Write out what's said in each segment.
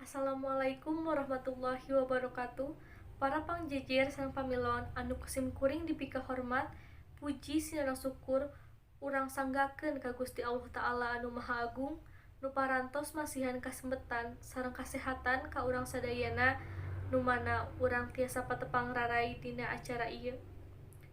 Assalamualaikum warahmatullahi wabarakatuh. Para pangjejer sareng pamilon anu ku sim kuring dipikahormat, puji sinareng syukur urang sanggakeun ka Gusti Allah Ta'ala anu Maha Agung, nu parantos masihan kasempetan sareng kasehatan ka urang sadayana, nu mana urang tiasa patepang rarai dina acara ieu.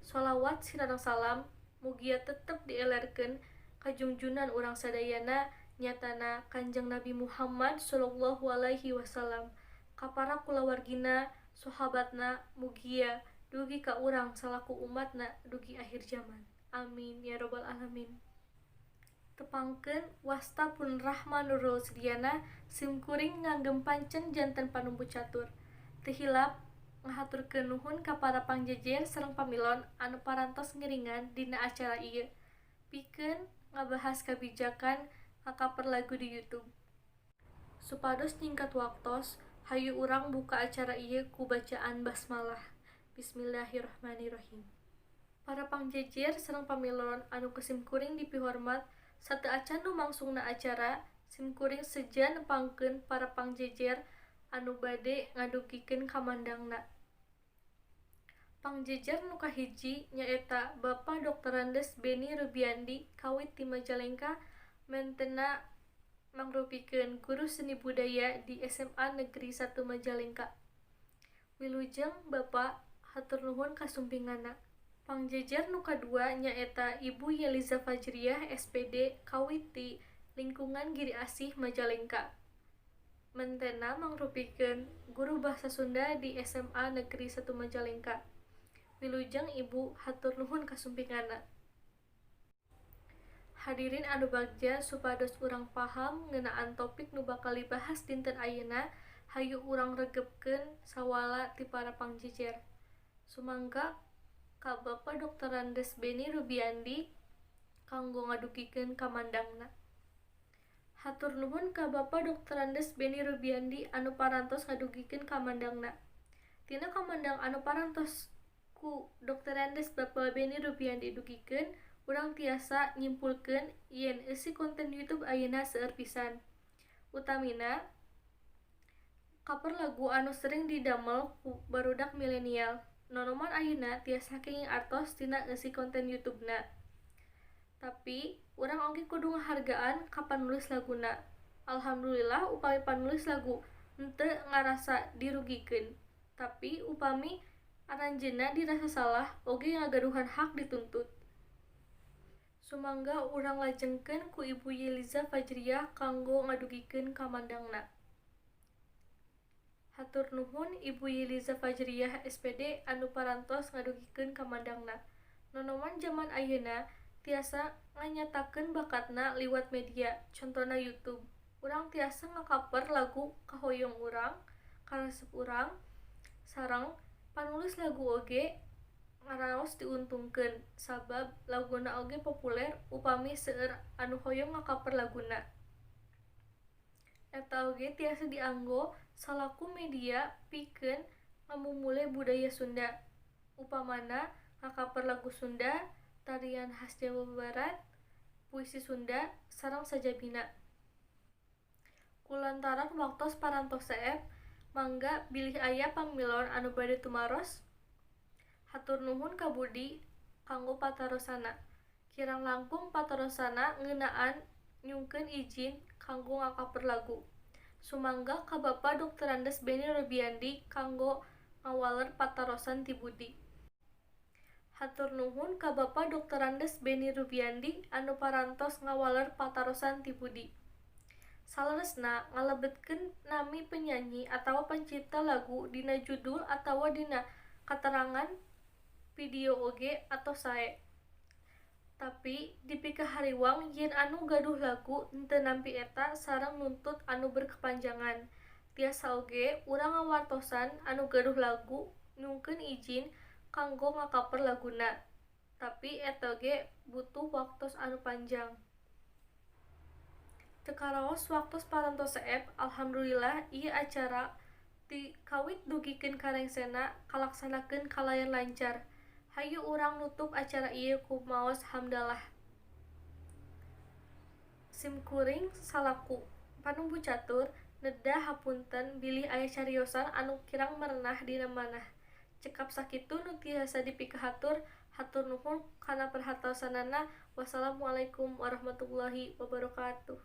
Sholawat sinareng salam mugia tetep dielerkeun ka junjunan urang sadayana, nyatana Kanjeng Nabi Muhammad Shallallahu Alaihi Wasallam, ka para kulawargina, sahabatna, mugia dugi ka urang salaku umatna dugi akhir zaman. Amin ya robbal alamin. Tepangkeun, wasta pun Rahma Nurul Sediana, sim kuring ngagem pancen janten panumbu catur. Teu hilap ngahaturkeun nuhun ka para pangjejer sareng pamilon anu parantos ngiringan dina acara ieu pikeun ngabahas kabijakan ngacover lagu di YouTube. Supados nyingkat waktos, hayu urang buka acara ieu ku bacaan basmalah. Bismillahirrahmanirrahim. Para pangjejer sareng pamilon anu ku sim kuring dipihormat, sateu acan lumangsungna acara, sim kuring seja nepangkeun para pangjejer anu bade ngadugikeun kamandangna. Pangjejer nu kahiji nyaeta Bapak Drs. Beni Rubiandi, kawit ti Majalengka, mentena mangrupikeun guru seni budaya di SMA Negeri 1 Majalengka. Wilujeng, Bapak, hatur nuhun kasumpinganna. Pangjejer nu kadua nyaeta Ibu Yeliza Fajriah, SPD, kawit ti Lingkungan Giri Asih, Majalengka, mentena mangrupikeun guru Basa Sunda di SMA Negeri 1 Majalengka. Wilujeng, Ibu, hatur nuhun kasumpinganna. Hadirin anu bagja, supados urang paham ngeunaan topik nu bakal dibahas dinten ayeuna, hayu urang regepkeun sawala ti para pangjejer. Sumangga ka Bapak Drs. Beni Rubiandi kanggo ngadugikeun kamandangna. Hatur nuhun ka Bapak Drs. Beni Rubiandi anu parantos ngadugikeun kamandangna. Tina kamandang anu parantos ku Drs. Bapak Beni Rubiandi dugikeun, urang tiasa nyimpulkeun yen eusi konten YouTube ayeuna seueur pisan. Utamina cover lagu anu sering didamel ku barudak milenial. Nonoman ayeuna tiasa kenging artos tina eusi konten YouTube-na. Tapi urang oge kudu ngahargaan ka panulis laguna. Alhamdulillah upami panulis lagu henteu ngarasa dirugikeun. Tapi upami aranjeunna dirasa salah oge ngagaduhan hak dituntut. Sumangga urang lajengkeun ku Ibu Yeliza Fajriah kanggo ngadugikeun kamandangna. Hatur nuhun Ibu Yeliza Fajriah, SPD, anu parantos ngadugikeun kamandangna. Nonoman jaman ayeuna tiasa nganyatakeun bakatna liwat media, contona YouTube. Urang tiasa ngacover lagu kahoyong urang, karesep urang, sareng panulis lagu oge ngaraos diuntungkeun sabab laguna oge populer upami seueur anu hoyong ngacover laguna. Eta oge tiasa dianggo salaku media pikeun ngamumule budaya Sunda. Upamana ngacover lagu Sunda, tarian khas Jawa Barat, puisi Sunda, sareng sajabina. Kulantaran waktos parantos seep, mangga bilih aya pamilon anu bade tumaros. Hatur nuhun ka Budi kanggo patarosanna. Kirang langkung patarosanna ngeunaan nyungkeun ijin kanggo ngacover lagu. Sumangga ka Bapak Drs. Beni Rubiandi kanggo ngawaler patarosan ti Budi. Hatur nuhun ka Bapak Drs. Beni Rubiandi anu parantos ngawaler patarosan ti Budi. Saleresna, ngalebetkeun nami penyanyi atawa pencipta lagu dina judul atawa dina katerangan video oge atos sae. Tapi dipikahariwang yen anu gaduh lagu henteu nampi eta sareng nuntut anu berkepanjangan. Tiasa oge urang ngawartosan anu gaduh lagu nyungkeun ijin kanggo ngacover laguna. Tapi eta oge butuh waktos anu panjang. Teu karaos waktos parantos seep, alhamdulillah ieu acara ti kawit dugikeun ka rengsena kalaksanakeun kalayan lancar. Hayu urang nutup acara ieu ku maos hamdalah. Sim kuring salaku panumbu catur Nedah hapunten bilih aya cariosan anu kirang merenah dina manah. Cekap sakitu nu tiasa dipikahatur, hatur nuhun kana perhatosanana. Wassalamualaikum warahmatullahi wabarakatuh.